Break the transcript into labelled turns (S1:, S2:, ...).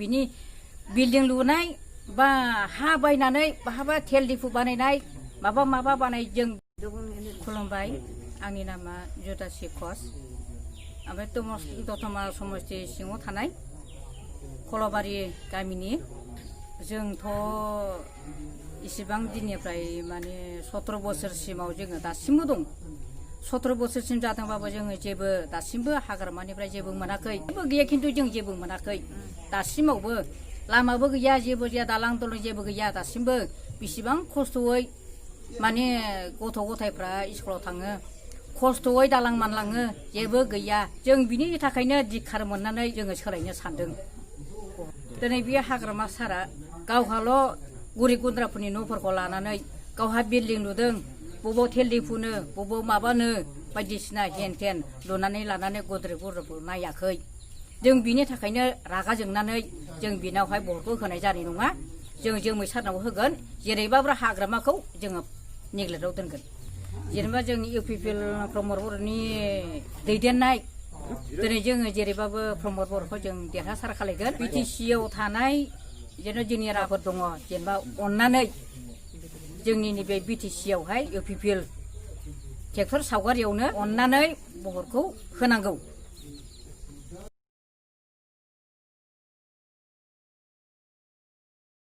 S1: बिनि बिल्डिं लुनाय बा हा बायनानै बहाबा तेल दिफु बानायनाय माबा बानाय जों खुलुमबाय। आंनि नामा जुदासि कच। ओमफ्राय दतमा समस्ति सिङाव थानाय खलबारि गामिनि जोंथ' इसिबां दिननिफ्राय माने 17 बोसोरसिमाव जोङो दासिमबो दं। 17 बोसोरसिम जादोंबाबो जोङो जेबो दासिमबो हाग्रामानिफ्राय जेबो मोनाखै। जेबो गैया खिन्थु जों जेबो मोनाखै दासिमावबो। लामाबो गैया, जेबो गैया, दालां दलं जेबो गैया दासिमबो। बेसेबां खस्थ'यै माने गथ' गथायफ्रा स्कुलाव थाङो, खस्थ'यै दालां मानलाङो, जेबो गैया। जों बिनि थाखायनो धिक्कार मोननानै जोङो सोलायनो सानदों। दिनै बे हाग्रामा सारा गावहाल' गरिब गुन्द्राफोरनि न'फोरखौ लानानै गावहा बिल्डिं लुदों, बबाव तेल दिफुनो, बबाव माबानो बायदिसिना हेन थेन लुनानै लानानै गद्रेब नायाखै। जों बिनि थाखायनो रागा जोंनानै जों बिनावहाय भटखौ होनाय जानाय नङा। जों जोमै सारनाव होगोन, जेरैबाबो हाग्रामाखौ जोङो नेग्लेक्टआव दोनगोन। जेनेबा जोंनि इउपिपिएल प्रमद बर'नि दैदेननाय दिनै जोङो जेरैबाबो प्रमद बर'खौ जों देरहासार खालायगोन। बिटिसिआव थानाय जेनेबा जोंनि राफोर दङ, जेनेबा अननानै जोंनि नैबे बिटिसिआवहाय इउपिपिएल ट्रेक्टर सावगारियावनो अननानै भटखौ होनांगौ।